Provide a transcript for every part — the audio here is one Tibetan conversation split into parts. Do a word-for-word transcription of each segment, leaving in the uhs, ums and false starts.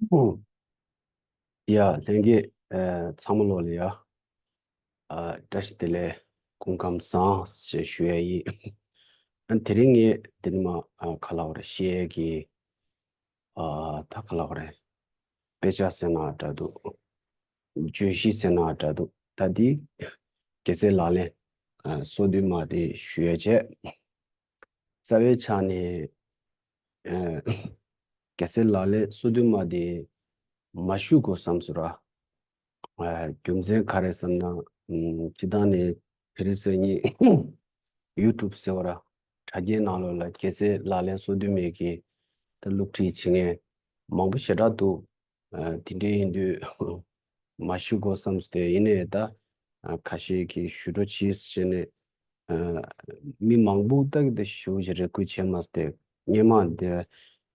ཡ་ལྷན་རྒྱས་ཚང་མ་ལོ་ལ་ཡ། ཨ་བཀྲ་ཤིས་བདེ་ལེགས། སྐུ་ཁམས་བཟང་ཞེས་ཞུ་ཡ་ཡིན། ཨ་དེ་རིང་ངས་འདི་ནི་མ་ཨ་ག་ལབ་དགོས་རེད། བཤད་ཡས་ཀྱི་ཨ་ད་ག་ལབ་དགོས་རེད། དཔེ་ཆ་ཟེར་ན་འདྲ་འདུག་བརྗོད་གཞི་ཟེར་ན་འདྲ་འདུག་ད་འདི་རྒྱལ་སྲས་ལག་ལེན་ཨ་སོ་བདུན་མ་དེ་ཞུ་ཡ་བྱས། རྩ་བའི་ཆ་ནས་ཨ་རྒྱལ་སྲས་ལག་ལེན་སོ་བདུན་མ་དེ་མ་ཞུ་དགོས་བསམ་སོང་ར། ཨ་རྒྱུ་མཚན་ག་རེ་བསམ་ན། ཨམ་སྤྱི་བཏང་ནས་དེ་རིང་སང་ཉིན་ཡུ་ཊུབ་ཟེར་བ་ར་དྲ་རྒྱའི་ནང་ལོགས་ལ་རྒྱལ་སྲས་ལག་ལེན་སོ་བདུན་མའི་གི་ད་སློབ་ཁྲིད་བྱེད་མཁན་མང་པོ་ཞེ་དྲག་འདུག་ཨ་དེ་འདྲ་ཡིན་དུས་མ་ཞུ་དགོས་བསམ་སྟེ། ཡིན་ནའི་ད་ཨ་ཁ་ཤས་ཀྱིས་ཞུ་འགྲོ་བྱེད་ཟེར་ནས་ཨ་མི་མང་པོ་ད་གི་ད་ཞུ་ཞེས་རེ་སྐུལ་བྱས་མ་སྟེ། སྔོན་མ་འདི་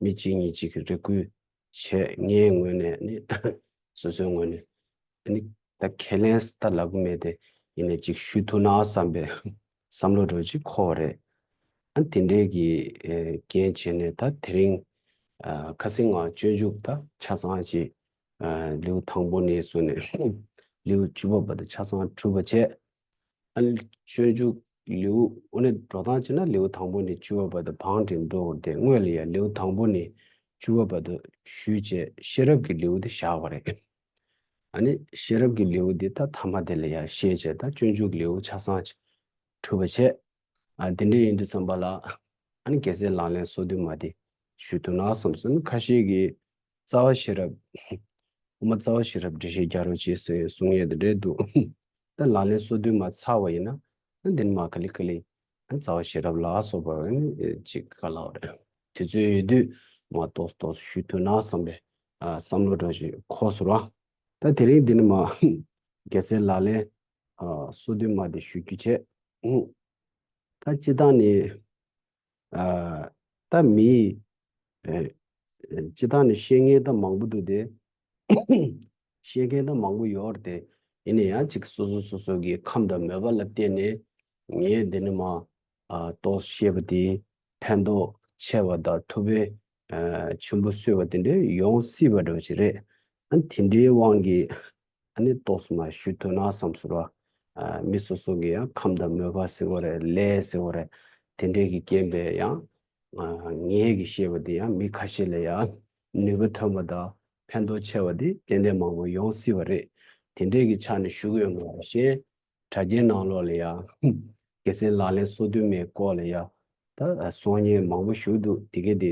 མི་གཅིག་གཉིས་གཅིག་གིས་རེ་སྐུལ་བྱས། ངའི་ངོས་ནས་ནི་སོ་སོའི་ངོས་ནས་ནི་ད་ཁས་ལེན་ད་ལབ་གི་མེད་དེ། ཡིན་ནའི་ཅིག་ཞུ་ཐུབ་ན་བསམ་པའི་བསམ་བློ་འདྲ་ཅིག་འཁོར་བ་རེད། ཨ་དེ་འདྲའི་གི་ཨེ་རྐྱེན་བྱས་ནས་ད་དེ་རིང་ཨ་ཁ་སང་ང་སྤྱོད་འཇུག་ད་ཆ་ཚང་ཅིག་ཨ་ལེའུ་དང་པོ་ནས་བཟུང་ནས་ལེའུ་བཅུ་པ་བར་དུ་ཆ་ཚང་གྲུབ་པ་བྱས། ཨ་ནི་སྤྱོད་འཇུག་ལེའུ་འོ་ནས་འགྲོ་སྟངས་བྱས་ན་ལེའུ་དང་པོ་ནས་བཅུ་པ་བར་དུ་བང་བསྒྲིགས་འགྲོ་དགོས་ཏེ། སྔོན་ལ་ཡ་ལེའུ་དང་པོ་ནས་བཅུ་པ་བར་དུ་ཞུས་བྱས་ཤེས་རབ་ཀྱི་ལེའུ་དེ་བཞག་པ་རེད། ཨ་ནི་ཤེས་རབ་ཀྱི་ལེའུ་འདི་ད་མཐའ་མ་དེ་ལ་ཡ་བཤད་བྱས་ད་སྤྱོད་འཇུག་ལེའུ་ཆ་ཚང་གྲུབ་པ་བྱས། ཨ་དེ་འདྲ་ཡིན་དུས་ཙམ་པ་ལ་ཨ་ནི་རྒྱལ་སྲས་ལག་ལེན་སོ་བདུན་མ་དེ་ཞུ་ཐུབ་ན་བསམ་སོང་། ཁ་ཤས་ཀྱིས་རྩ་བ་ཤེས་རབ། དབུ་མ་རྩ་བ་ཤེས་རབ་འགྲེལ་བཤད་རྒྱག་རོགས་བྱེད་ཟེར་གསུང་ཡས་དེ་འདྲ་འདུག་ད་ལག་ལེན་སོ་བདུན་མ་ཚར་བ་ཡིན་ན་ཨ་འདི་ནི་མ་ག་ལེ་ག་ལེ་ཨ་རྩ་བ་ཤེས་རབ་ལ་སོགས་པ་ཨ་ནི་ཅིག་ག་ལབ་རེད། དུས་ཚོད་ཡོད་དུས་མ་ཏོག་ཏོག་ཞུ་ཐུབ་ན་བསམ་པའི་ཨ་བསམ་བློ་འདྲ་ཞིག་འཁོར་སོང་ར། ད་དེ་རིང་འདི་ནི་མ་རྒྱལ་སྲས་ལག་ལེན་ཨ་སོ་བདུན་མ་དེ་ཞུ་རྒྱུ་བྱས། ཨུ། ད་སྤྱི་བཏང་ནས་ཨ་ད་མི་ཨ་སྤྱི་བཏང་ནས་བཤད་མཁན་ད་མང་པོ་འདུག་སྟེ། བཤད་མཁན་ད་མང་པོ་ཡོད་རེད་དེ། ཡིན་ན་ཡང་ཅིག་སོ་སོ་སོ་སོ་གི་ཁམས་དང་མོས་པ་ལ་བརྟེན་ནས་ངས་འདི་ནི་མ་ཨ་ཏོག་བཤད་པ་དེ་ཕན་ཐོགས་ཆེ་བ་དང་ཐུགས་ཕན་ཨ་ཆེན་པོ་གསོས་པ་དེ་འདྲ་ཡོང་སྲིད་པ་འདྲ་བོ་ཞིག་རེད། ཨ་དེ་འདྲའི་དབང་གིས་ཨ་ནི་ཏོག་ཙམ་མ་ཞུ་ཐུབ་ན་བསམ་སོང་ར། ཨ་མི་སོ་སོ་གི་ཡང་ཁམས་དང་མོས་པ་ཟེར་བ་རེད། ལས་ཟེར་བ་རེད། དེ་འདྲའི་གི་རྐྱེན་པས་ཡང་ཨ་ངས་གི་བཤད་པ་དེ་ཡང་མི་ཁ་ཤས་ལ་ཡང་ནུས་པ་ཐོན་པ་དང་ཕན་ཐོགས་ཆེ་བ་དེ་ཏན་ཏན་མང་པོ་ཡོང་སྲིད་པ་རེད། དེ་འདྲའི་གི་ཆ་ནས་ཞུ་གི་ཡོད་མ་རེད་ཤེས། དྲ་རྒྱའི་ནང་ལོགས་ལ་ཡ། རྒྱལ་སྲས་ལག་ལེན་སོ་བདུན་མའི་སྐོར་ལ་ཡ། ད་གསུང་མཁན་མང་པོ་ཞིག་འདུག་དེ་གས་དེ།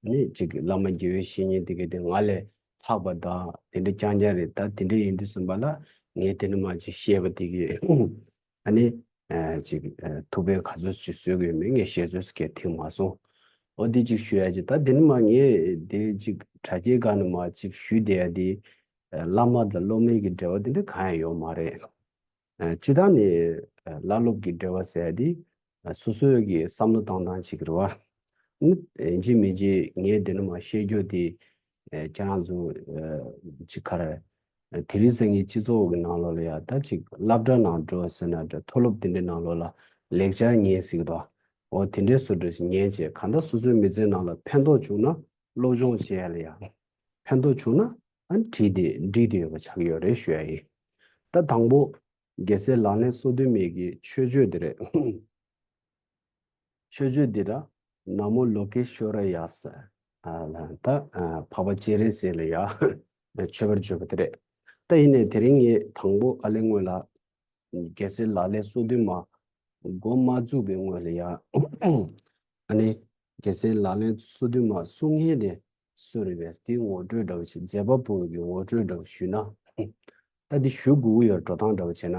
ནི་ཅིག་བླ་མ་དགེ་བའི་བཤེས་གཉེན་དེ་གས་དེ་ང་ལས་ལྷག་པ་དང་དེ་འདྲ་རྐྱང་རྐྱང་རེད། ད་དེ་འདྲ་ཡིན་དུས་ཙམ་པ་ལ་ངས་དེ་ནི་མ་ཅིག་བཤད་པ་དེ་གས། ཨ་ནི། ཨ་ཅིག་ཨ་ཐུགས་ཕན་ག་ཚོད་ཅིག་གསོས་གི་ཡོད་མེད་ངས་བཤད་ཚོད་ཀྱི་ཐེངས་མ་སོང་། འོ་དེ་ཅིག་ཞུ་ཡ་ཅིག་ད་དེ་ནི་མ་ངས་དེ་ཅིག་དྲ་རྒྱའི་སྒང་ནས་མ་ཅིག་ཞུས་བསྡད་ཡ་དེ། ཨ་བླ་མ་དང་སློབ་མའི་གི་འབྲེལ་བ་དེ་འདྲ་གང་ཡང་ཡོད་མ་རེད། ཨ་སྤྱི་བཏང་ནས་ཨ་བླ་སློབ་ཀྱི་འབྲེལ་བ་ཟེར་ཡ་དེ་ཨ་སོ་སོའི་གི་བསམ་བློ་བཏང་སྟངས་ཅིག་རེད་བ། ནི་ཡིན་གཅིག་མིན་གཅིག་ངས་འདི་ནས་མ་བཤད་རྒྱུ་དེ་ཨ་ཁྱེད་རང་ཚོ་ཨ་ཅིག་ག་རེ། ཨ་དེ་རིང་སང་ཉིན་སྤྱི་ཚོགས་ཀྱི་ནང་ལོགས་ལ་ཡ་ད་ཅིག་སློབ་གྲྭ་ནང་འགྲོ་ཟེར་ན་འདྲ། མཐོ་སློབ་དེ་འདྲའི་ནང་ལོགས་ལ་ལེགས་ཆར་ཉན་ཟེར་གི་འདུག་འོ་དེ་འདྲའི་བཟོ་འདྲ་ཞིག་ཉན་བྱས་གང་ལྟར་སོ་སོའི་མི་ཚེའི་ནང་ལ་ཕན་ཐོགས་བྱུང་ན་སློབ་སྦྱོང་བྱེད་ཡ་ལ་ཡ། ཕན་ཐོགས་བྱུང་ན་ཨ་ནི་བྲིས་ཏེ་འགྲིག་བསྡད་ཡོད་པ་ཆགས་ཀྱི་ཡོད་རེད་ཞུ་ཡ་ཡིན། ད་དང་པོ། རྒྱལ་སྲས་ལག་ལེན་སོ་བདུན་མའི་གི་མཆོད་བརྗོད་འདི་རེད། མཆོད་བརྗོད་འདི་ར། ན་མོ་ལོ་ཀེ་ཤྭ་ར་ཡ་ས། ཨ་ལ་ད་ཨ་འཕགས་པ་སྤྱན་རས་གཟིགས་ལ་ཡ། མཆོད་པར་བརྗོད་པ་དེ་རེད། ད་ཡིན་ནའི་དེ་རིང་ངས་དང་པོ་ཨ་ལས་སྔོན་ལ། རྒྱལ་སྲས་ལག་ལེན་སོ་བདུན་མ། འགོ་མ་བཙུགས་པའི་སྔོན་ལ་ཡ། ཨ་ནི། རྒྱལ་སྲས་ལག་ལེན་སོ་བདུན་མ་གསུང་མཁན་དེ་སུ་རེད་པས་དེའི་ངོ་སྤྲོད་འདྲ་བོ་ཞིག་མཛད་པ་པོ་གི་ངོ་སྤྲོད་འདྲ་བོ་ཞུས་ན། ད་འདི་ཞུ་དགོས་ཀྱི་ཡོད་འགྲོ་སྟངས་འདྲ་བོ་བྱས་ན།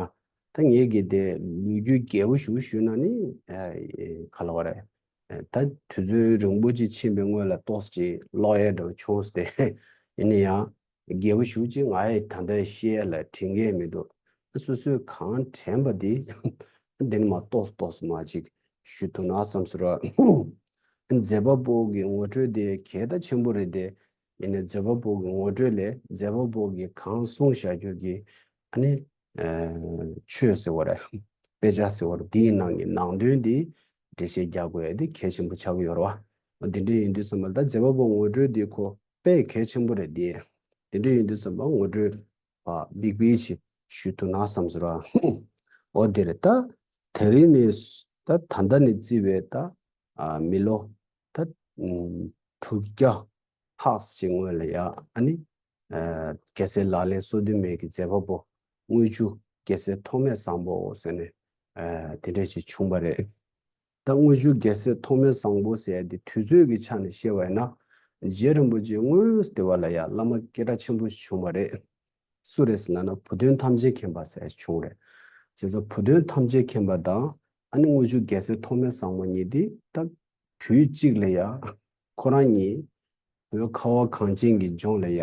ད་ངས་གི་དེ་ལོ་རྒྱུས་རྒྱས་པོ་ཞིག་ཞུས་ན་ནི། ཨ་ག་ལབ་དགོས་རེད། ཨ་ད་དུས་ཚོད་རིང་པོ་ཅིག་ཕྱིན་པའི་སྔོན་ལ་ཏོག་ཙམ་ཅིག་ཀློག་ཡས་འདྲ་བོ་བྱུང་སྟེ། ཡིན་ན་ཡང་། རྒྱས་པོ་ཞེ་པོ་ཅིག་ང་ཡི་ད་ལྟ་བཤད་ཡ་ལ་དྲན་གྱི་མི་འདུག་སོ་སོས་གང་དྲན་པ་དེ་འདི་ནས་མར་ཏོག་ཙམ་ཏོག་ཙམ་མར་ཅིག་ཞུ་ཐུབ་ན་བསམ་སོང་ར། མཛད་པ་པོ་གི་ངོ་སྤྲོད་དེ་གལ་ད་ཆེན་པོ་རེད་དེ། ཡིན་ནའི་མཛད་པ་པོ་གི་ངོ་སྤྲོད་ལས་མཛད་པ་པོ་གིས་གང་གསུངས་བཞག་རྒྱུ་གི་ཨ་ནི་ཨ་ཆོས་ཟེར་བ་རེད། དཔེ་ཆ་ཟེར་བ་རེད། དེའི་ནང་གི་ནང་དོན་དེ་འགྲེལ་བཤད་རྒྱག་དགོས་ཡ་དེ་གལ་ཆེན་པོ་ཆགས་ཀྱི་ཡོད་རེད་བ། འདི་འདྲ་ཡིན་དུས་ཙམ་པ་ལ་ད་མཛད་པ་པོ་ངོ་སྤྲོད་དེ་ཁོ་དཔེ་གལ་ཆེན་པོ་རེད་དེ། དེ་འདྲ་ཡིན་དུས་ཙམ་པ་ངོ་སྤྲོད་ཨ་འབིག་པའི་ཆེད་ཞུ་ཐུབ་ན་བསམ་ཟེར་བ། འོ་དེ་རེད། ད་དེ་རིང་ནས་ད་ད་ལྟ་ནས་བརྩིས་པའི་ད་ཨ་མི་ལོ་ད་ཨུམ་དྲུག་བརྒྱ་ལྷག་ཅིག་སྔོན་ལ་ཡ་ཨ་ནི་ཨ་རྒྱལ་སྲས་ལག་ལེན་སོ་བདུན་མའི་གི་མཛད་པ་པོ་དངུལ་ཆུ་རྒྱལ་སྲས་ཐོགས་མེད་བཟང་པོ་ཟེར་ནས་ཨ་དེ་འདྲ་ཞིག་བྱུང་བ་རེད། ད་དངུལ་ཆུ་རྒྱལ་སྲས་ཐོགས་མེད་བཟང་པོ་ཟེར་ཡ་དེ་དུས་ཚོད་ཀྱི་ཆ་ནས་བཤད་པ་ཡིན་ན། རྗེ་རིན་པོ་ཆེ་སྔོན་དེ་བ་ལ་ཡ་བླ་མ་སྐད་གྲགས་ཆེན་པོ་ཞིག་བྱུང་བ་རེད། སུ་རེད་ཟེར་ན་ན་བུ་སྟོན་ཐམས་ཅད་མཁྱེན་པ་ཟེར་ཡ་ཞིག་བྱུང་རེད། བྱས་ཙང་བུ་སྟོན་ཐམས་ཅད་མཁྱེན་པ་དང་ཨ་ནི་དངུལ་ཆུ་རྒྱལ་སྲས་ཐོགས་མེད་བཟང་པོ་གཉིས་དེ་ད་དུས་གཅིག་ལ་ཡ་ཁོ་རང་གཉིས་བོད་ཁ་བ་གངས་ཅན་གྱི་ལྗོངས་ལ་ཡ་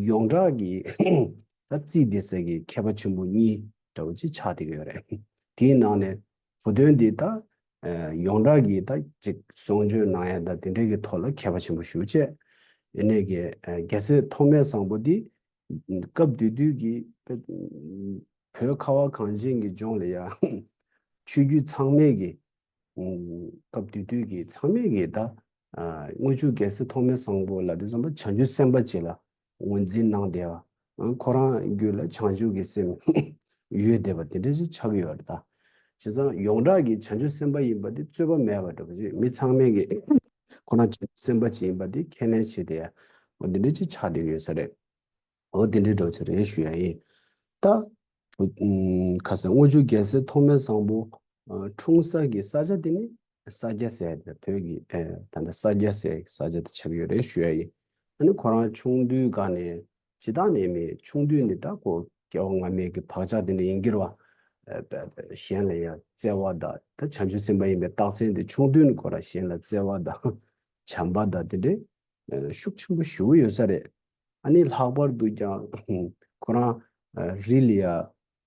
ཡོངས་གྲགས་ཀྱི་ད་རྩིས་ཏེ་ས་གི་མཁས་པ་ཆེན་པོ་གཉིས་འདྲ་བོ་ཅིག་ཆགས་བསྡད་ཀྱི་ཡོད་རེད། དེའི་ནང་ནས་བུ་སྟོན་འདི་ད་ཨ་ཡོངས་གྲགས་ཀྱི་ད་ཅིག་གསུང་ཆོས་གནང་ཡ་ད་དེ་འདྲའི་གི་ཐོག་ལ་མཁས་པ་ཆེན་པོ་ཞེ་པོ་ཅིག་ཡིན་ནའི་གི་ཨ་རྒྱལ་སྲས་ཐོགས་མེད་བཟང་པོ་འདི་སྐབས་དེ་དུས་ཀྱི་བོད་ཁ་བ་གངས་ཅན་གྱི་ལྗོངས་ལ་ཡ་ཆོས་བརྒྱུད་ཚང་མས་ཀྱི་སྐབས་དེ་དུས་ཀྱི་ཚང་མས་ཀྱི་ད་དངུལ་ཆུ་རྒྱལ་སྲས་ཐོགས་མེད་བཟང་པོ་ལབ་དུས་ཙམ་པ་བྱང་ཆུབ་སེམས་དཔའ་ཅིག་ལ་ངོས་འཛིན་གནང་བསྡད་པ། ཁོ་རང་རྒྱུད་ལ་བྱང་ཆུབ་ཀྱི་སེམས་ཡོད་བསྡད་པ་དེ་འདྲ་ཞིག་ཆགས་ཀྱི་ཡོད་རེད་ད། བྱས་ཙང་ཡོངས་གྲགས་ཀྱི་བྱང་ཆུབ་སེམས་དཔའ་ཡིན་པ་དེ་རྩོད་པ་མེད་པ་འདྲ་པོ་ཅིག་མི་ཚང་མས་ཀྱི་ཁོ་རང་བྱང་ཆུབ་སེམས་དཔའ་ཅིག་ཡིན་པ་དེ་ཁས་ལེན་བྱས་བསྡད་ཡ་འོ་དེ་འདྲ་ཅིག་ཆགས་བསྡད་ཡོད་ས་རེད། འོ་དེ་འདྲའི་འདྲ་བོ་ཅིག་རེད་ཞུ་ཡ་ཡིན། ད། ཁ་སང་དངུལ་ཆུ་རྒྱལ་སྲས་ཐོགས་མེད་བཟང་པོ་འཁྲུངས་ས་གི་ས་ཆ་དེ་ནི་ས་སྐྱ་ཟེར་ཡ་དེ་བོད་ཀྱི་ད་ལྟ་ས་སྐྱ་ཟེར་ས་ཆ་དེ་ཆགས་ཡོད་རེད་ཞུ་ཡ་ཡིན། ཨ་ནི་ཁོ་རང་ཆུང་དུས་ག་ནས་ཇི་ལྟར་ནས་མེད་ཆུང་དུས་ནས་ད་ཁོ་སྐྱེ་བ་སྔ་མའི་གི་བག་ཆགས་དེ་འདྲ་ཡིན་གྱི་རེད་བ། གཞན་ལ་ཡང་བརྩེ་བ་དང་ད་བྱང་ཆུབ་སེམས་དཔའ་ཡིན་པའི་རྟགས་མཚན་དེ་ཆུང་དུས་ནས་ཁོ་རང་གཞན་ལ་བརྩེ་བ་དང་བྱམས་པ་དང་དེ་འདྲའི་ཤུགས་ཆེན་པོ་ཞེ་པོ་ཡོད་ས་རེད། ཨ་ནི་ལྷག་པར་དུ་ཀྱང་ཁོ་རང་རི་ལ་ཡ་ཨ་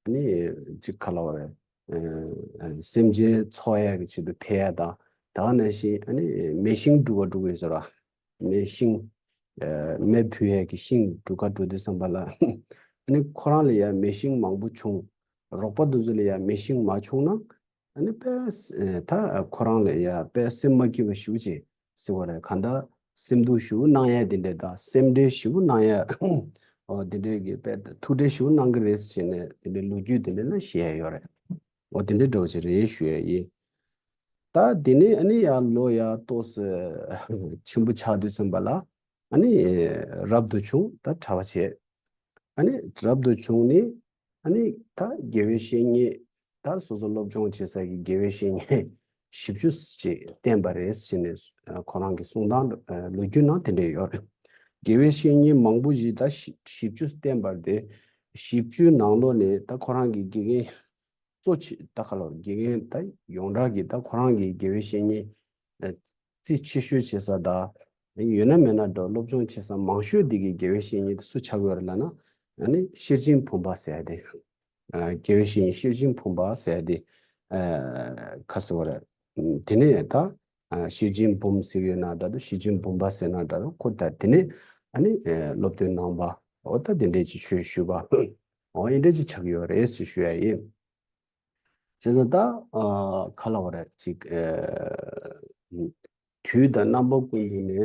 ནི་ཅིག་ག་ལབ་དགོས་རེད། སེམས་ཅན་འཚོ་ཡ་གི་ཆེད་དུ་ཕེབས་ཡ་དང་ད་ག་ནང་བཞིན་ཨ་ནི་མེ་ཤིང་སྒྲུག་ག་འགྲོ་གི་ཡོད་ས་རེད། མེ་ཤིང་མེ་ཕུ་ཡ་གི་ཤིང་སྒྲུག་ག་འགྲོ་དུས་ཙམ་པ་ལ་ཨ་ནི་ཁོ་རང་ལ་ཡ་མེ་ཤིང་མང་པོ་བྱུང་། རོགས་པ་དེ་ཚོ་ལ་ཡ་མེ་ཤིང་མ་བྱུང་ན། ཨ་ནི་དཔེ་ད་ཁོ་རང་ལ་ཡ་དཔེ་སེམས་མ་སྐྱིད་པ་ཞེ་པོ་ཅིག་ཟེར་བ་རེད། གང་ལྟར་སེམས་སྡུག་ཞེ་པོ་གནང་ཡ་དེ་འདྲས་དང་སེམས་ཁྲལ་ཞེ་པོ་གནང་ཡ་འོ་དེ་འདྲས་ཀྱི་དཔེ་ཐུགས་ཁྲལ་ཞེ་པོ་གནང་གི་རེད་ཟེར་ནས་དེ་འདྲས་ལོ་རྒྱུས་དེ་འདྲས་ལ་བཤད་ཡ་ཡོད་རེད། འོ་དེ་འདྲས་འདྲ་བོ་ཅིག་རེད་ཞུ་ཡ་ཡིན། ད་དེ་ནས་ཨ་ནི་ཡ་ལོ་ཡ་ཏོག་ཙམ་ཆེན་པོ་ཆགས་དུས་ཙམ་པ་ལ་ཨ་ནི་རབ་ཏུ་བྱུང་ད་གྲྭ་པ་བྱས། ཨ་ནི་རབ་ཏུ་བྱུང་ནས་ཨ་ནི་ད་དགེ་བའི་བཤེས་གཉེན་ད་སོ་སོ་སློབ་སྦྱོང་བྱེད་ས་གི་དགེ་བའི་བཤེས་གཉེན་བཞི་བཅུ་ཅིག་བསྟེན་པ་རེད་ཟེར་ནས་ཁོ་རང་གི་གསུང་སྟངས་ལོ་རྒྱུས་ནང་དེ་འདྲས་ཡོད་རེད། དགེ་བའི་བཤེས་གཉེན་མང་པོ་ཞིག་ད་བཞི་བཅུ་བསྟེན་པ་རེད། བཞི་བཅུའི་ནང་ལོགས་ནས་ད་ཁོ་རང་གི་དགེ་རྒན་གཙོ་ཆེ་ད་ག་ལོར་དགེ་རྒན་ད་ཡོངས་གྲགས་ཀྱི་ད་ཁོ་རང་གི་དགེ་བའི་བཤེས་གཉེན་རྩིས་ཆེ་ཤོས་བྱེད་ས་དང་ཡོད་ན་མེད་ན་འགྲོ་སློབ་སྦྱོང་བྱེད་ས་མང་ཤོས་དེ་གི་དགེ་བའི་བཤེས་གཉེན་དེ་སུ་ཆགས་ཡོད་རེད་ལབ་ན་ཨ་ནི་ཤེར་ཕྱིན་བུམ་པ་ཟེར་ཡ་དེ། དགེ་བའི་བཤེས་གཉེན་ཤེར་ཕྱིན་བུམ་པ་ཟེར་ཡ་དེ་ཁ་ཟེར་བ་རེད། དེ་ནས་ད་ཤེར་ཕྱིན་བུམ་ཟེར་ཡོད་ན་འདྲ་འདུག་ཤེར་ཕྱིན་བུམ་པ་ཟེར་ན་འདྲ་འདུག་ཁོ་ད་དེ་ནས་ཨ་ནི་སློབ་སྟོན་གནང་པ་འོ་ད་དེ་འདྲས་ཅིག་ཆོས་ཞུས་པ་འོ་ཡིན་འདྲས་ཅིག་ཆགས་ཡོད་རེད་ཟེར་ཞུ་ཡ་ཡིན། བྱས་ཙང་ད་ཨ་ག་ལབ་དགོས་རེད་ཅིག་ཨ་དུས་དང་རྣམ་པ་ཀུན་ཏུ་ནས་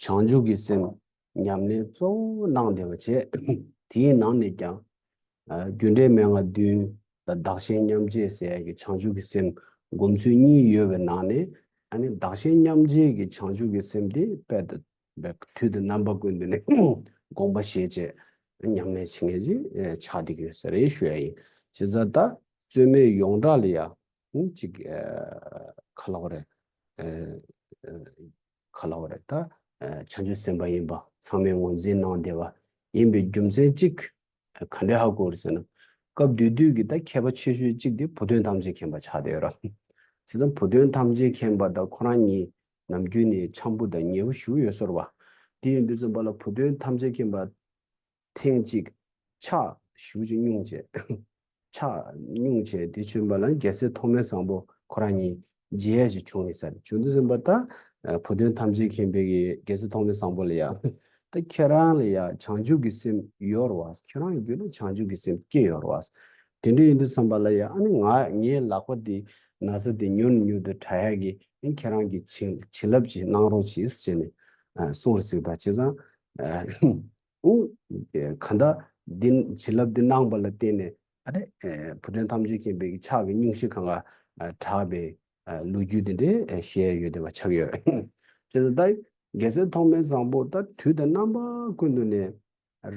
བྱང་ཆུབ་ཀྱི་སེམས་ཉམས་ལེན་གཙོ་བོ་གནང་བསྡད་པ་བྱས། དེའི་ནང་ནས་ཀྱང་ཨ་རྒྱུ་འབྲས་མན་ངག་བདུན་དང་བདག་གཞན་མཉམ་བརྗེ་ཟེར་ཡ་གི་བྱང་ཆུབ་ཀྱི་སེམས་སྒོམ་ཚུལ་གཉིས་ཡོད་པའི་ནང་ནས་ཨ་ནི་བདག་གཞན་མཉམ་བརྗེ་གི་བྱང་ཆུབ་ཀྱི་སེམས་དེ་དཔལ་དུ་དུས་དང་རྣམ་པ་ཀུན་ཏུ་ནས་དགོངས་པ་བཞེས་བྱས་ཉམས་ལེན་བྱེད་མཁན་ཅིག་ཆགས་བསྡད་ཀྱི་ཡོད་ས་རེད་ཞུ་ཡ་ཡིན། བྱས་ཙང་ད་རྩོད་མེད་ཡོངས་གྲགས་ལ་ཡང་ཅིག་ག་ལབ་དགོས་རེད། ག་ལབ་དགོས་རེད་ད། བྱང་ཆུབ་སེམས་དཔའ་ཡིན་པ་ཚང་མས་ངོས་འཛིན་གནང་བསྡད་པ་ཡིན་པའི་རྒྱུ་མཚན་གཅིག་ག་འདྲས་ཧ་གོ་རེད་ཟེར་ན། སྐབས་དེ་དུས་ཀྱི་ད་མཁས་པ་ཆེ་ཤོས་གཅིག་དེ་བུ་སྟོན་ཐམས་ཅད་མཁྱེན་པ་ཆགས་བསྡད་ཡོད་རེད། བྱས་ཙང་བུ་སྟོན་ཐམས་ཅད་མཁྱེན་པ་དང་ཁོ་རང་གཉིས་ནམ་རྒྱུན་ནས་འཆམ་པོ་དང་ཉེ་པོ་ཞེ་པོ་ཡོད་ས་རེད་བ། དེ་ཡིན་དུས་ཙམ་པ་ལ་བུ་སྟོན་ཐམས་ཅད་མཁྱེན་པ་ཐེངས་གཅིག་ཕྱག་ཞེ་པོ་ཅིག་བསྙུང་བྱས། ཕྱག་བསྙུང་བྱས་དེ་བྱོན་པ་ལ་རྒྱལ་སྲས་ཐོགས་མེད་བཟང་པོ་ཁོ་རང་གཉིས་མཇལ་ཡ་ཅིག་བྱུང་ཡིན་ས་རེད། བྱུང་དུས་ཙམ་པ་ད་བུ་སྟོན་ཐམས་ཅད་མཁྱེན་པའི་གི་རྒྱལ་སྲས་ཐོགས་མེད་བཟང་པོ་ལ་ཡ། ད་ཁྱེད་རང་ལ་ཡ་བྱང་ཆུབ་ཀྱི་སེམས་ཡོད་རེད་བ། ཁྱེད་རང་རྒྱུད་ལ་བྱང་ཆུབ་ཀྱི་སེམས་སྐྱེས་ཡོད་རེད་བ། དེ་འདྲ་ཡིན་དུས་ཙམ་པ་ལ་ཡ་ཨ་ནི་ང་ངའི་ལག་པ་འདི་ན་ཚ་འདི་མྱུར་ནས་མྱུར་དུ་དྲག་ཡ་གི་ཨ་ནི་ཁྱེད་རང་གི་བྱིན་བྱིན་རླབས་ཅིག་གནང་རོགས་གྱིས་ཟེར་ནས་གསུངས་རེད་ཟེར། ད་བྱས་ཙང་ ཨུ། གང་ལྟར་འདི་བྱིན་རླབས་འདི་གནང་བ་ལ་བརྟེན་ནས་ཨ་ནི་བུ་སྟོན་ཐམས་ཅད་མཁྱེན་པའི་ཕྱག་གི་སྙུང་གཞི་གང་ག་གྲགས་པའི་ལོ་རྒྱུས་འདི་འདྲའི་བཤད་ཡོད་བསྡད་པ་ཆགས་ཡོད། བྱས་ཙང་ད་རྒྱལ་སྲས་ཐོགས་མེད་བཟང་པོ་ད་དུས་དང་རྣམ་པ་ཀུན་ཏུ་ནས་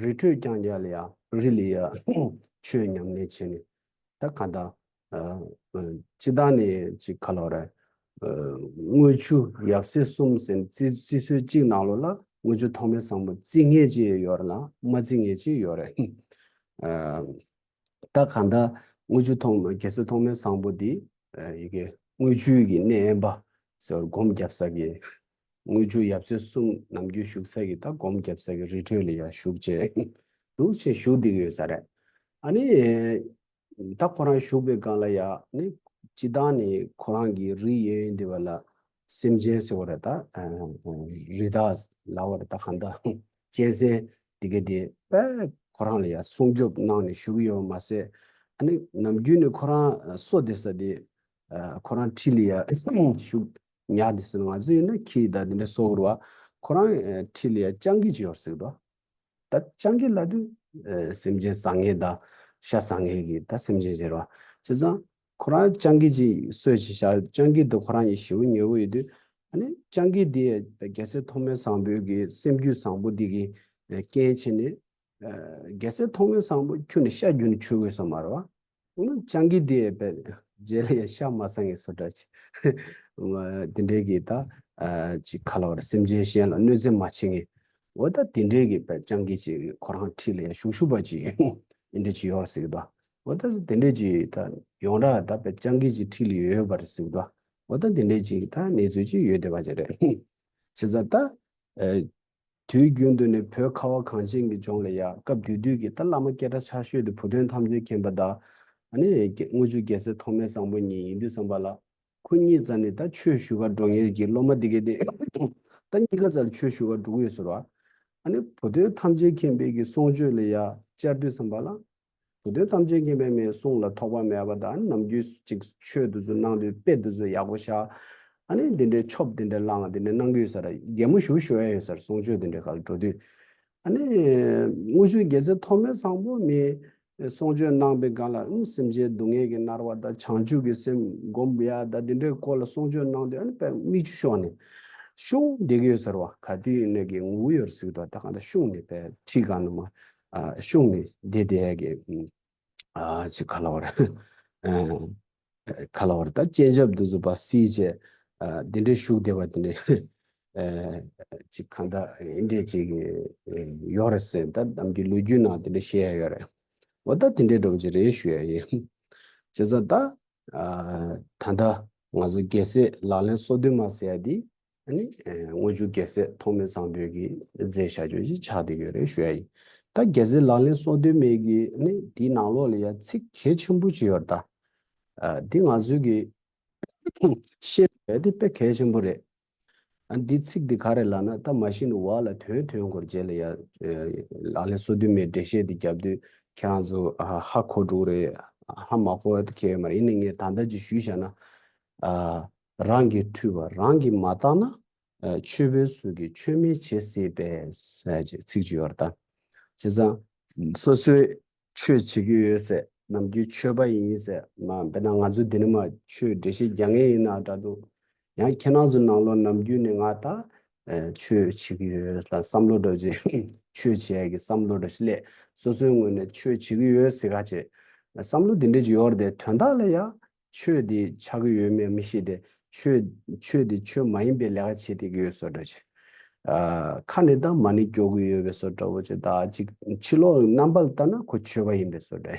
རི་ཁྲོད་རྐྱང་རྐྱང་ལ་ཡ་རི་ལ་ཡ་ཆོས་ཉམས་ལེན་བྱས་ནས། ད་གང་ལྟར། ཨ། ཨ། སྤྱིར་བཏང་ནས་ཅིག་ག་ལབ་རེད། ཨ། དངུལ་ཆུ་ཡབ་སྲས་གསུམ་ཟེར་རྩི་རྩི་སྲོལ་གཅིག་ནང་ལོགས་ལ་དངུལ་ཆུ་ཐོགས་མེད་བཟང་པོ་རྩི་མཁན་ཅིག་ཡོད་རེད་ལ་མ་རྩི་མཁན་ཅིག་ཡོད་རེད། ཨ། ད་གང་ལྟར་དངུལ་ཆུ་ཐོགས་རྒྱལ་སྲས་ཐོགས་མེད་བཟང་པོ་འདི་ཨ། ཡི་གེ་དངུལ་ཆུ་གི་གནས་དབེན་པ་ཟེར་བར་སྒོམ་བརྒྱབ་ས་གི། དངུལ་ཆུ་ཡབ་སྲས་གསུམ་ནམ་རྒྱུན་བཞུགས་ས་གི་ད་སྒོམ་བརྒྱབ་ས་གི་རི་ཁྲོད་ལ་ཡ་བཞུགས་བྱས་འདུག་བྱས་བཞུགས་བསྡད་ཀྱི་ཡོད་ས་རེད། ཨ་ནི། ད་ཁོ་རང་བཞུགས་པའི་སྒང་ལ་ཡ་ནི་སྤྱིར་བཏང་ནི་ཁོ་རང་གི་རིགས་ཡོད་ཡོད་འདི་བ་ལ་སེམས་ཅན་ཟེར་བ་རེད་ད། རི་དྭགས་ལབ་པ་རེད་ད་གང་ལྟར་གཅན་གཟན་འདི་ག་དེ་དཔེ་ཁོ་རང་ལ་ཡ་སྲུང་སྐྱོབ་གནང་ནས་བཞུགས་ཡོད་པ་མ་ཟད། ཨ་ནི་ནམ་རྒྱུན་ནི་ཁོ་རང་གསོ་བསྡད་ས་དེ་ཁོ་རང་འཁྲིས་ལ་ཡ་བཞུགས་ཉལ་བསྡད་ས་ནི་ང་ཚོ་ཡིན་ན་ཁྱི་དང་འདི་འདྲ་གསོ་དགོས་རེད་བ། ཁོ་རང་འཁྲིས་ལ་ཡ་སྤྱང་ཀི་ཅིག་ཡོད་རེད་ཟེར་གི་འདུག་ད་སྤྱང་ཀི་ལབ་དུས་ཨ། སེམས་ཅན་ཟ་མཁན་དང་ཤ་ཟ་མཁན་གྱི་ད་སེམས་ཅན་ཟེར་བ། བྱས་ཙང་ཁོ་རང་སྤྱང་ཀི་ཅིག་གསོས་བྱས་བཞག་སྤྱང་ཀི་དེ་ཁོ་རང་གི་ཞེ་པོ་ཉེ་པོ་ཡོད་དུས། ཨ་ནི་སྤྱང་ཀི་དེ་རྒྱལ་སྲས་ཐོགས་མེད་བཟང་པོའི་གི་སེམས་རྒྱུད་བཟང་པོ་འདི་གི་རྐྱེན་བྱས་ནས་ཨ། རྒྱལ་སྲས་ཐོགས་མེད་བཟང་པོ་ཁྱོན་ནས་ཤ་རྒྱུན་ནས་མཆོད་དགོས་ས་མ་རེད་བ། སྤྱང་ཀི་དེ་བས་རྗེས་ལ་ཡང་ཤ་མ་ཟ་མཁན་བཟོ་འདྲ་ཅིག་འདི་འདྲའི་གི་ད་ཅིག་ག་ལབ་རེད། སེམས་ཅན་གཞན་ལ་གནོད་འཚེ་མ་བྱེད་མཁན། འོ་ད་དེ་འདྲའི་གི་བས་སྤྱང་ཀི་ཅིག་ཁོ་རང་འཁྲིས་ལ་ཡང་ཞུགས་ཞུགས་པ་ཅིག་འདི་འདྲ་ཅིག་ཡོད་རེད་ཟེར་གི་འདུག་འོ་ད་དེ་འདྲ་ཅིག་ད་ཡོངས་གྲགས་ད་བས་སྤྱང་ཀི་ཅིག་འཁྲིས་ལ་ཡོད་པ་རེད་ཟེར་གི་འདུག་འོ་ད་དེ་འདྲ་ཅིག་ད་གནས་ཚུལ་ཅིག་ཡོད་བསྡད་པ་ཅིག་རེད། བྱས་ཙང་ད། དུས་རྒྱུན་དུ་ནི་བོད་ཁ་བ་གངས་ཅན་གྱི་ལྗོངས་ལ་ཡ་སྐབས་དེ་དུས་ཀྱི་ད་བླ་མ་སྐད་གྲགས་ཆེ་ཤོས་དེ་བུ་སྟོན་ཐམས་ཅད་མཁྱེན་པ་དང་། ཨ་ནི་དངུལ་ཆུ་རྒྱལ་སྲས་ཐོགས་མེད་བཟང་པོ་གཉིས་ཡིན་དུས་ཙམ་པ་ལ། ཁོ་གཉིས་རྩ་ནས་ད་ཆོས་ཞུ་ག་འགྲོ་མཁན་གྱི་སློབ་མ་དེ་གས་དེ་ད་གཉིས་ཀ་རྩ་ལ་ཆོས་ཞུ་ག་འགྲོ་གི་ཡོད་ཟེར་བ། ཨ་ནི་བུ་སྟོན་ཐམས་ཅད་མཁྱེན་པའི་གི་གསུང་ཆོས་ལ་ཡ་བཅར་དུས་ཙམ་པ་ལ། བུ་སྟོན་ཐམས་ཅད་མཁྱེན་པའི་མའི་གསུང་ལ་ཐོགས་པ་མེད་པ་དང་ནམ་རྒྱུན་ཅིག་ཆོས་འདི་ཚོ་གནང་དུས་དཔེ་འདི་ཚོ་ཡག་པོ་བཞག་ཨ་ནི་འདི་འདྲའི་ཆོབ་འདི་འདྲ་བླངས་འདི་འདྲ་གནང་གི་ཡོད་ས་ར་གད་མོ་ཞུ་ཞུ་ཡ་ཡོད་ས་ར་གསུང་ཆོས་འདི་འདྲའི་ཁ་ལ་འགྲོ་དུས། ཨ་ནི་དངུལ་ཆུ་རྒྱལ་སྲས་ཐོགས་མེད་བཟང་པོ་མའི་གསུང་ཆོས་གནང་པའི་སྒང་ལ་ཨ་ནི་སེམས་ཅན་སྡུག་བསྔལ་གྱིས་མནར་བ་དང་བྱང་ཆུབ་ཀྱི་སེམས་སྒོམ་ཡ་དང་འདི་འདྲའི་སྐོར་ལ་གསུང་ཆོས་གནང་དུས་ཨ་ནི་དཔེ་མིག་ཆུ་ཤོར་ནས་ཤུང་བསྡད་ཀྱི་ཡོད་ས་ར་བ། ག་དུས་ཡིན་ནའི་གི་ངུ་ཡོད་ཟིག་ད་ད་གང་ལྟར་ཤུང་ནས་དཔེ་ཁྲིད་གང་ནས་མ། ཨ། ཤུང་ནས་བསྡད་བསྡད་ཀྱི། ཨ། ཅིག་ག་ལབ་རེད། ཨ། ག་ལབ་རེད། ད་སྤྱན་ཆབ་འདི་ཚོ་ཕར་བསིལ་བྱས། ཨ། འདི་འདྲའི་བཞུགས་བསྡད་པ་འདི་འདྲའི། ཨ། ཅིག་གང་ལྟར་འདི་འདྲའི་ཅིག་ཡོད་རེད་ཟེར། ད་ནམ་རྒྱུན་ལོ་རྒྱུས་ནང་འདི་འདྲ་བཤད་ཡ་ཡོད་རེད། འོ་ད་འདི་འདྲའི་འདྲ་པོ་ཅིག་རེད་ཞུ་ཡ་ཡིན། བྱས་ཙང་ད། ཨ། ད་ལྟ་ང་ཚོ་རྒྱལ་སྲས་ལག་ལེན་སོ་བདུན་མ་ཟེར་ཡ་འདི། ཨ་ནི། ཨ། དངུལ་ཆུ་རྒྱལ་སྲས་ཐོགས་མེད་བཟང་པོའི་གི་མཛད་བྱ་སྤྱོད་ཅིག་ཆགས་བསྡད་ཡོད་རེད་ཞུ་ཡ་ཡིན། ད་རྒྱལ་སྲས་ལག་ལེན་སོ་བདུན་མའི་གི་ཨ་ནི་དེའི་ནང་ལོགས་ལ་ཡ་ཚིག་གལ་ཆེན་པོ་ཅིག་ཡོད་རེད་ད། ཨ། འདི་ང་ཚོའི་གི་ཤེས་དགོས་དེ་དཔེ་གལ་ཆེན་པོ་རེད། ཨ། འདི་ཚིག་འདི་ག་རེ་ལབ་ན་ད་མ་གཞི་ནས་བ་ལ་དོན་དོན་སྐོར་རྗེས་ལ་ཡ། ཨ། ལག་ལེན་སོ་བདུན་མའི་འགྲེལ་བཤད་འདི་རྒྱབ་དུས་ཁྱེད་རང་ཚོ། ཨ། ཧ་གོ་འགྲོ་གི་རེད། ཧ་མ་གོ་བ་དེ་གལ་ཡོད་མ་རེད། ཡིན་ནའི་ངས་ད་ལྟ་ཅིག་ཞུས་བཞག་ན། ཨ། རང་གིས་འཁྲུལ་བ་རང་གིས་མ་བརྟགས་ན། ཨ། ཆོས་པའི་གཟུགས་ཀྱིས་ཆོས་མིན་བྱེད་སྲིད་པས་ཟེར་ཅིག་ཚིག་ཅིག་ཡོད་རེད་ད། བྱས་ཙང་། སོ་སོའི་ཆོས་བྱེད་ཀྱི་ཡོད་ཟེར། ནམ་རྒྱུན་ཆོས་པ་ཡིན་ཟེར། མ་དཔེར་ན་ང་ཚོ་འདི་ནས་མར་ཆོས་འགྲེལ་བཤད་རྒྱག་མཁན་ཡིན་ན་འདྲ་འདུག་ཡང་ཁྱེད་རང་ཚོ་ནང་ལོགས་ནམ་རྒྱུན་ནས་ང་ད། ཨ། ཆོས་བྱེད་ཀྱི་ཡོད་ལ་བསམ་བློ་འདྲ་ཅིག་ཆོས་བྱེད་ཡ་གི་བསམ་བློ་འདྲ་ཞིག་སླེབས། སོ་སོའི་ངོས་ནས་ཆོས་བྱེད་ཀྱི་ཡོད་ཟེར་ག་བྱས། བསམ་བློ་འདི་འདྲ་ཅིག་ཡོད་རེད་དེ་དོན་དག་ལ་ཡ། ཆོས་འདི་ཆགས་ཀྱི་ཡོད་མེད་མི་ཤེས་ཏེ། ཆོས་ཆོས་འདི་ཆོས་མ་ཡིན་པའི་ལས་ཀ་བྱེད་བསྡད་ཀྱི་ཡོད་བཟོ་འདྲ་ཅིག་ཨ། ཁ་ནས་ད་མ་ཎི་སྐྱོར་གྱི་ཡོད་པའི་བཟོ་འདྲ་བོ་ཅིག་ད་ཅིག་ཕྱི་ལོགས་རྣམ་པ་ལ་ལྟ་ན་ཁོ་ཆོས་པ་ཡིན་པའི་བཟོ་འདྲ།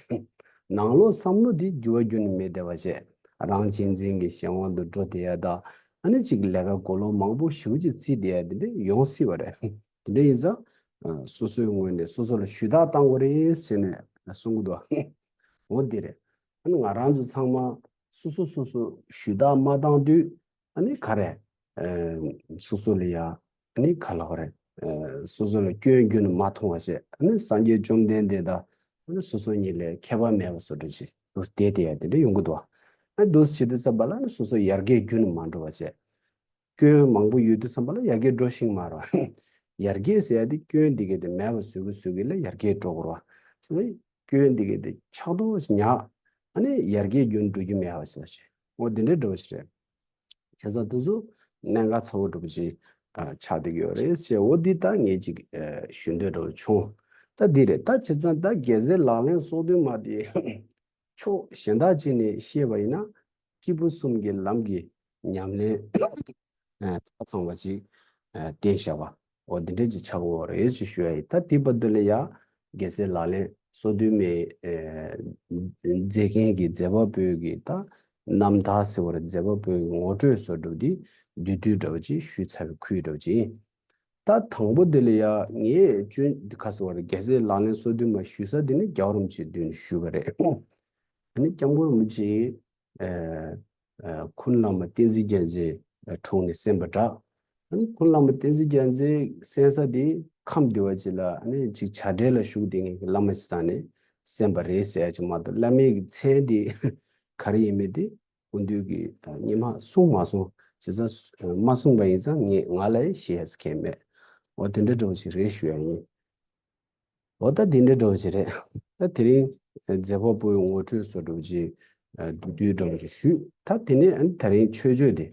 ནང་ལོགས་བསམ་བློ་འདི་འགྱུར་བ་ཁྱོན་ནས་མེད་བསྡད་པ་བྱས། རང་གཅེས་འཛིན་གྱི་གཞན་དབང་དུ་འགྲོ་བསྡད་ཡ་ད། ཨ་ནི་ཅིག་ལས་ཀ་གོ་ལོང་མང་པོ་ཞེ་པོ་ཅིག་བརྩིས་བསྡད་ཡ་འདི་འདྲ་ཡོང་སྲིད་པ་རེད། འདི་འདྲ་ཡིན་ཙང་། ཨ། སོ་སོའི་ངོས་ནས་སོ་སོ་ལ་ཞུ་དག་བཏང་དགོས་རེད་ཟེར་ནས་གསུང་གི་འདུག་འོ་འདི་རེད། ཨ་ནི་ང་རང་ཚོ་ཚང་མ་སོ་སོ་སོ་སོ་ཞུ་དག་མ་བཏང་དུས། ཨ་ནི་ག་རེ། ཨ། སོ་སོ་ལ་ཡ། ཨ་ནི་ག་ལབ་དགོས་རེད། ཨ། སོ་སོ་ལ་སྐྱོན་རྒྱུན་ནས་མ་མཐོང་བ་བྱས། ཨ་ནི་སངས་རྒྱས་བཅོམ་ལྡན་འདས་དང་། ཨ་ནི་སོ་སོ་གཉིས་ལ་ཁྱད་པར་མེད་པ་བཟོ་འདྲ་ཅིག་འདུག་བསྡད་བསྡད་ཡ་དེ་འདྲ་ཡོང་གི་འདུག་ཨ། འདུག་བྱེད་དུས་ཙམ་པ་ལ་ཨ་ནི་སོ་སོ་ཡར་རྒྱས་རྒྱུན་ནས་མ་འགྲོ་བ་བྱས། སྐྱོན་མང་པོ་ཡོད་དུས་ཙམ་པ་ལ་ཡར་རྒྱས་འགྲོ་ཤེས་ཀྱི་མ་རེད། ཡར་རྒྱས་ཟེར་ཡ་དེ་སྐྱོན་འདི་གས་དེ་མེད་པ་བཟོ་གི་བཟོ་གི་ལ་ཡར་རྒྱས་འགྲོ་དགོས་རེད་བ། བྱས་ཙང་སྐྱོན་འདི་གས་དེ་ཆགས་མདོག་ཉག་ཨ་ནི་ཡར་རྒྱས་རྒྱུན་འགྲོ་རྒྱུ་མེད་པ་ཟེར་བ་ཞིག་འོ་འདི་འདྲའི་འདྲ་བ་ཞིག་རེད། བྱས་ཙང་དེ་ཚོ་གནད་འགག་ཚ་བོ་འདྲ་བོ་ཅིག་ཨ་ཆགས་བསྡད་ཀྱི་ཡོད་རེད་ཟེར། འོ་འདི་ད་ངས་ཅིག་ཨ་ཞུ་འདོད་འདྲ་བོ་བྱུང་། ད་འདི་རེད། ད་བྱས་ཙང་ད་རྒྱལ་སྲས་ལག་ལེན་སོ་བདུན་མ་དེ་ཕྱོགས་གཞན་དག་ཅིག་ནས་བཤད་པ་ཡིན་ན་སྐྱེས་བུ་གསུམ་གྱི་ལམ་གྱི་ཉམས་ལེན་ཨ་ཆ་ཚང་བ་ཅིག་ཨ་བསྟན་བཞག་པ། འོ་འདི་འདྲ་ཅིག་ཆགས་ཀྱི་ཡོད་རེད་ཅེས་ཞུ་ཡ་ཡིན། ད་དེ་བར་དུ་ལ་ཡ་རྒྱལ་སྲས་ལག་ལེན་སོ་བདུན་མའི་ཨ་མཛད་མཁན་གྱི་མཛད་པ་པོའི་གི་ད་རྣམ་ཐར་ཟེར་བ་རེད། མཛད་པ་པོའི་གི་ངོ་སྤྲོད་བཟོ་འདྲ་བོ་འདི་བསྡུས་བསྡུས་འདྲ་བོ་ཅིག་ཞུས་ཚར་བའི་ཁུལ་འདྲ་བོ་ཅིག་ཡིན། ད་དང་པོ་དེ་ལ་ཡ་ངས་སྐྱོན་འདི་ག་ཟེར་བ་རེད། རྒྱལ་སྲས་ལག་ལེན་སོ་བདུན་མ་ཞུ་ས་དེ་ནི་རྒྱལ་བ་རིན་པོ་ཆེའི་མདུན་ནས་ཞུས་པ་རེད། ཨ་ནི་སྐྱབས་མགོན་རིན་པོ་ཆེས་ཨ་ཨ་ཁུངས་བླ་མ་བསྟན་འཛིན་རྒྱལ་མཚན་དྲུང་ནས་གསན་པ་འདྲ། ཨ་ནི་ཁུངས་བླ་མ་བསྟན་འཛིན་རྒྱལ་མཚན་གསན་ས་དེ་ཁམས་བདེ་བ་ཅིག་ལ་ཨ་ནི་ཅིག་བྱ་བྲལ་ལ་བཞུགས་བསྡད་མཁན་གྱི་བླ་མ་ཞིག་ས་ནས་གསན་པ་རེད་ཟེར་ཡ་ཅིག་མ་གཏོགས་བླ་མའི་གི་མཚན་དེ་ག་རེ་ཡིན་མིན་དེ་སྐུ་མདུན་གྱིས་ཨ་སྔོན་མ་གསུངས་མ་སོང་། བྱས་ཙང་མ་གསུངས་པ་ཡིན་ཙང་ངས་ང་ལ་ཡང་བཤད་ཡས་མཁན་མེད། འོ་དེ་འདྲ་འདྲ་བོ་ཞིག་རེད་ཞུ་ཡ་ཡིན། འོ་ད་དེ་འདྲ་འདྲ་བོ་ཞིག་རེད། ད་དེ་རིང་མཛད་པ་པོའི་ངོ་སྤྲོད་བཟོ་འདྲ་བོ་ཅིག་བསྡུས་བསྡུས་འདྲ་བོ་ཅིག་ཞུས། ད་དེ་ནས་ཨ་ནི་ད་རིང་མཆོད་བརྗོད་དེ།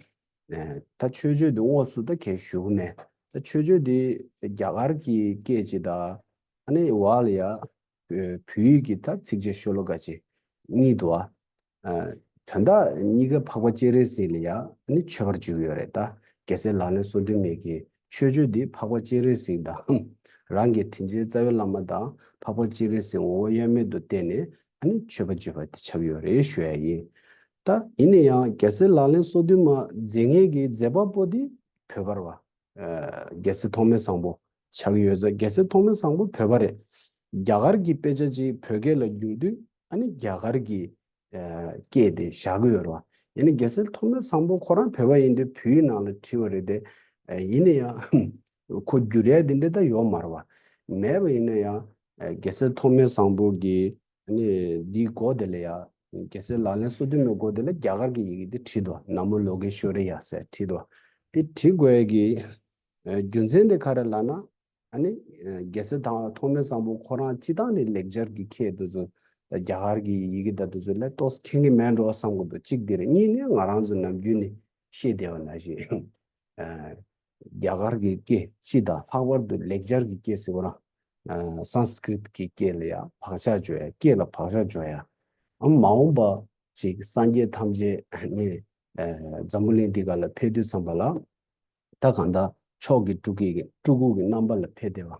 ད་མཆོད་བརྗོད་དེ་དངོས་སུ་ད་གས་ཞུ་གི་མེད། ད་མཆོད་བརྗོད་དེ་རྒྱ་གར་གྱི་སྐད་ཅིག་དང་ཨ་ནི་བ་ལ་ཡ། བོད་ཡིག་གི་ད་ཚིགས་བཅད་ཤོ་ལོ་ཀ་ཅིག་གཉིས་འདུག་ཨ། ཨ། དོན་དག་གཉིས་ཀ་འཕགས་པ་སྤྱན་རས་གཟིགས་ལ་ཡང་ཨ་ནི་མཆོད་པར་བརྗོད་ཀྱི་ཡོད་རེད། ད་རྒྱལ་སྲས་ལག་ལེན་སོ་བདུན་མའི་གི་མཆོད་བརྗོད་འདི་འཕགས་པ་སྤྱན་རས་གཟིགས་དང་རང་གི་དྲིན་ཅན་རྩ་བའི་བླ་མ་དང་འཕགས་པ་སྤྱན་རས་གཟིགས་ངོ་བོ་དབྱེར་མེད་དུ་བསྟན་ནས་ཨ་ནི་མཆོད་པ་བརྗོད་པ་དེ་ཆགས་ཀྱི་ཡོད་རེད་ཞུ་ཡ་ཡིན། ད་ཡིན་ན་ཡང་རྒྱལ་སྲས་ལག་ལེན་སོ་བདུན་མ་མཛད་མཁན་གྱི་མཛད་པ་པོ་འདི་བོད་པ་རེད་བ། ཨ། རྒྱལ་སྲས་ཐོགས་མེད་བཟང་པོ་ཆགས་ཀྱི་ཡོད་ཙང་རྒྱལ་སྲས་ཐོགས་མེད་བཟང་པོ་བོད་པ་རེད། རྒྱ་གར་གྱི་དཔེ་ཆ་ཅིག་བོད་སྐད་ལ་བསྒྱུར་དུས་ཨ་ནི་རྒྱ་གར་གྱི་ཨ་སྐད་དེ་བཞག་གི་ཡོད་རེད་བ། ཡིན་ནའི་རྒྱལ་སྲས་ཐོགས་མེད་བཟང་པོ་ཁོ་རང་བོད་པ་ཡིན་དུས་བོད་ཡིག་ནང་ལ་བྲིས་པ་རེད་དེ། ཨ། ཡིན་ན་ཡང་ཁོ་བསྒྱུར་ཡ་དེ་འདྲ་ད་ཡོད་མ་རེད་བ། མེད་པ་ཡིན་ན་ཡང་ཨ་རྒྱལ་སྲས་ཐོགས་མེད་བཟང་པོ་གི་ནི་འདིའི་མགོ་དེ་ལ་ཡ། རྒྱལ་སྲས་ལག་ལེན་སོ་བདུན་མའི་མགོ་དེ་ལ་རྒྱ་གར་གྱི་ཡི་གེ་དེ་བྲིས་འདུག་ན་མོ་ལོ་ཀེ་ཤྭ་རི་ཡ་ཟེར་བྲིས་འདུག་དེ་བྲིས་དགོས་ཡ་གི་ཨ་རྒྱུ་མཚན་དེ་ག་རེ་ལབ་ན། ཨ་ནི་ཨ་རྒྱལ་སྲས་དང་ཐོགས་མེད་བཟང་པོ་ཁོ་རང་སྤྱི་བཏང་ནས་ལེགས་སྦྱར་གྱི་སྐད་དེ་ཚོ་ད་རྒྱ་གར་གྱི་ཡི་གེ་ད་དེ་ཚོ་ལ་ཏོག་ཙམ་མཁྱེན་གྱི་མེད་འགྲོ་བསམ་གྱི་འདུག་གཅིག་དེ་རེད། གཉིས་ནི་ང་རང་ཚོ་ནམ་རྒྱུན་ནས་བཤད་བསྡད་པ་ནང་བཞིན། ཨ། རྒྱ་གར་གྱི་སྐད་སྤྱི་དང་ལྷག་པར་དུ་ལེགས་སྦྱར་གྱི་སྐད་ཟེར་བ་རང་། ཨ། སཾ་སྐྲྀཏ་གི་སྐད་ལ་ཡང་བག་ཆགས་འཇོག་ཡ། སྐད་ལ་བག་ཆགས་འཇོག་ཡ། ཨ། མ་འོངས་པ་ཅིག་སངས་རྒྱས་ཐམས་ཅད་ནི་ཨ་འཛམ་བུ་གླིང་འདི་ག་ལ་ཕེབས་དུས་ཙམ་པ་ལ། ད་གང་ལྟར་མཆོག་གི་སྤྲུལ་སྐུ་གི་སྤྲུལ་སྐུ་གི་རྣམ་པ་ལ་ཕེབས་བསྡད་པ།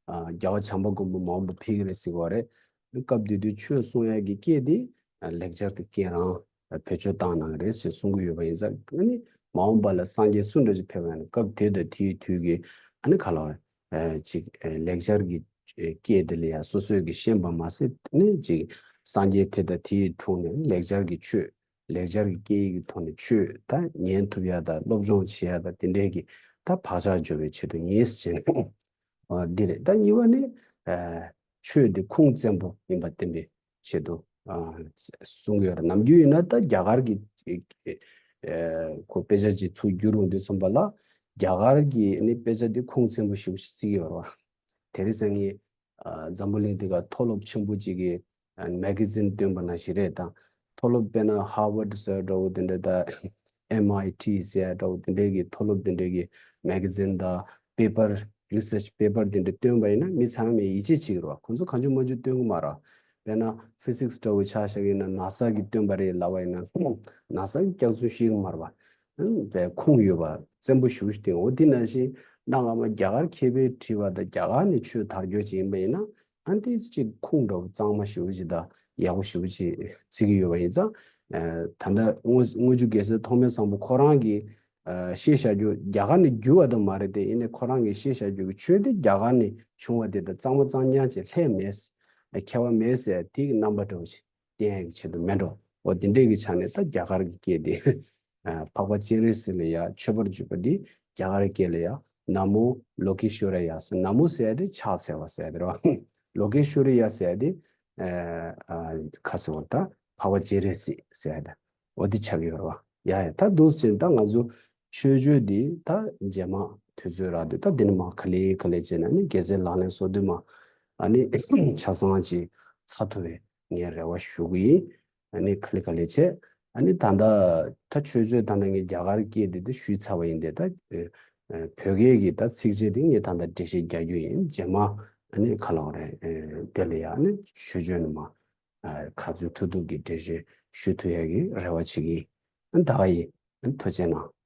ཨ། རྒྱལ་བ་བྱམས་པ་མགོན་པོ་མ་འོངས་པ་ཕེབས་ཀྱི་རེད་ཟེར་བ་རེད། སྐབས་དེ་དུས་ཆོས་གསུང་ཡ་གི་སྐད་དེ་ཨ་ལེགས་སྦྱར་གྱི་སྐད་རང་བེད་སྤྱོད་བཏང་གནང་གི་རེད་ཅེས་གསུང་གི་ཡོད་པ་ཡིན་ཙང་། ཨ་ནི་མ་འོངས་པ་ལ་སངས་རྒྱས་སུ་འདྲ་ཞིག་ཕེབས་ཡ་ནི་སྐབས་དེ་དང་དེའི་དུས་ཀྱི་ཨ་ནི་ག་ལ་བ་ཨ་ཅིག་ཨ་ལེགས་སྦྱར་གྱི་སྐད་དེ་ལ་ཡ་སོ་སོས་ཀྱི་ཤེས་པ་མ་ཟད་ནི་ཅིག་སངས་རྒྱས་དེ་དང་དེའི་དྲུང་ནས་ལེགས་སྦྱར་གྱི་ཆོས། ལེགས་སྦྱར་གྱི་སྐད་ཡིག་གི་ཐོག་ནས་ཆོས་ད་ཉན་ཐུབ་ཡ་དང་སློབ་སྦྱོང་བྱེད་ཡ་དང་དེ་འདྲའི་གི་ད་བག་ཆགས་འཇོག་པའི་ཆེད་དུ་ཡིན་ཟེར་ནས། ཨ། འདི་རེད། ད་གཉིས་པ་ནི་ཨ་ཆོས་འདི་ཁུངས་བཙན་པོ་ཡིན་པ་བསྟན་པའི་ཆེད་དུ་ཨ་གསུང་གི་ཡོད་རེད། ནམ་རྒྱུན་ཡིན་ན་ད་རྒྱ་གར་གྱི་ཨ་ཁོ་དཔེ་ཆ་ཅིག་ཚུར་བསྒྱུར་ཡོང་དུས་ཙམ་པ་ལ་རྒྱ་གར་གྱི་ནི་དཔེ་ཆ་འདི་ཁུངས་བཙན་པོ་ཞེ་པོ་ཞིག་བརྩི་གི་ཡོད་རེད་བ། དེ་རིང་སང་ཉིན། ཨ། འཛམ་བུ་གླིང་འདི་ག་མཐོ་སློབ་ཆེན་པོ་གཅིག་གིས་ཨ་མེ་ག་ཛིན་བཏོན་པ་ནང་བཞིན་རེད་ད། མཐོ་སློབ་དཔེར་ན་ཧར་ཝརཌ་ཟེར་འདྲ་བོ་དེ་འདྲ་དང་ཨེམ་ཨའི་ཊི་ཟེར་འདྲ་བོ་དེ་འདྲའི་གི་མཐོ་སློབ་དེ་འདྲའི་གི་མེ་ག་ཛིན་དང་པེ་པར། རི་སར་ཆི་པེ་པར་དེ་འདྲ་བཏོན་པ་ཡིན་ན་མི་ཚང་མས་ཡིད་ཆེས་བྱེད་ཀྱི་རེད་བ། ཁོང་ཚོ་གང་བྱུང་མང་བྱུང་བཏོན་གི་མ་རེད། དཔེར་ན་ཕི་སིག་སི་འདྲ་བོ་ཆ་བཞག་གི་ཡིན་ན་ན་ས་གིས་བཏོན་པ་རེད་ལབ་པ་ཡིན་ན་ན་ས་གིས་སྐྱག་རྫུན་བཤད་གི་མ་རེད་བ། པའི་ཁུངས་ཡོད་པ་བཙན་པོ་ཞེ་པོ་ཞིག་བསྟན། འོ་དེ་ནང་བཞིན་གནའ་སྔ་མ་རྒྱ་གར་མཁས་པས་བྲིས་པ་དང་རྒྱ་གར་ནས་ཆོས་དར་རྒྱས་ཅིག་ཡིན་པ་ཡིན་ན་ཨ་ནི་ཅིག་ཁུངས་འདྲ་བོ་གཙང་མ་ཞེ་པོ་ཅིག་དང་ཡག་པོ་ཞེ་པོ་ཅིག་བརྩི་གི་ཡོད་པ་ཡིན་ཙང་། ད་ལྟ་དངོས་དངོས་བརྒྱུད་རྒྱལ་སྲས་ཐོགས་མེད་བཟང་པོ་ཁོ་རང་གིས་བཤད་བཞག་རྒྱུ་རྒྱ་གར་ནས་བསྒྱུར་བ་དང་མ་རེད་དེ། ཡིན་ནའི་ཁོ་རང་གིས་བཤད་བཞག་རྒྱུ་གི་ཆོས་དེ་རྒྱ་གར་ནས་བྱུང་བ་དེ་དང་གཙང་མ་གཙང་རྐྱང་ཅིག་ལྷད་མེད། ཁྱད་པར་མེད་ཟེར་དེ་གི་རྣམ་པ་འདྲ་བོ་ཅིག་བསྟན་ཡག་གི་ཆེད་དུ་མེད་འགྲོ། འོ་དེ་འདྲས་ཀྱི་ཆ་ནས་ད་རྒྱ་གར་གྱི་སྐད་དེ་ཨ་འཕགས་པ་སྤྱན་རས་གཟིགས་ལ་ཡ་མཆོད་པར་བརྗོད་པ་འདི་རྒྱ་གར་སྐད་ལ་ཡ་ན་མོ་ལོ་ཀེ་ཤྭ་རི་ཡ་ཟེར། ན་མོ་ཟེར་ཡ་དེ་ཕྱག་འཚལ་བ་ཟེར་ཡ་དེ་རེད་བ། ལོ་ཀེ་ཤྭ་རི་ཡ་ཟེར་ཡ་དེ་ཨ་ཨ་ཁ་ཟེར་བ་ད་འཕགས་པ་སྤྱན་རས་གཟིགས་ཟེར་ཡ་དེ། འོ་དེ་ཆགས་ཀྱི་ཡོད་རེད་བ། ཡ་ཡ་ད་འདུག་སེ་བྱས་ད་ང་ཚོ་མཆོད་བརྗོད་འདི་ད་རྗེས་མ་ དུས་ཚོད་རག་དུས་ད་འདི་ནས་མར་ག་ལེ་ག་ལེ་བྱས་ནས་ཨ་ནི་རྒྱལ་སྲས་ལག་ལེན་སོ་བདུན་མ་ཨ་ནི་ཆ་ཚང་ཅིག་ཚར་ཐུབ་པའི་ངས་རེ་བ་ཞུ་གི་ཡིན། ཨ་ནི་ག་ལེ་ག་ལེ་བྱས། ཨ་ནི་ད་ལྟ་ད་ཆོས་ཚོད་ད་ལྟ་ངས་རྒྱ་གར་སྐད་དེ་ད་ཞུས་ཚར་བ་ཡིན་ཏེ། ད་ཨ་བོད་སྐད་ཀྱི་ད་ཚིགས་བཅད་དེ་ངས་ད་ལྟ་འགྲེལ་བཤད་རྒྱག་རྒྱུ་ཡིན། རྗེས་མ་ཨ་ནི་ག་ལབ་རེད། ཨ་དེ་ལ་ཡ་ཨ་ནི་ཆོས་ཚོད་ནས་མར་ཨ་ག་ཚོད་ཐུབ་ཐུབ་ཀྱི་འགྲེལ་བཤད་ཞུ་ཐུབ་ཡ་གི་རེ་བ་བྱེད་ཀྱི་ཡིན། ཨ་ནི་ད་ག་ཡིན། ཨ་ནི་ཐུགས་རྗེ་གནང་།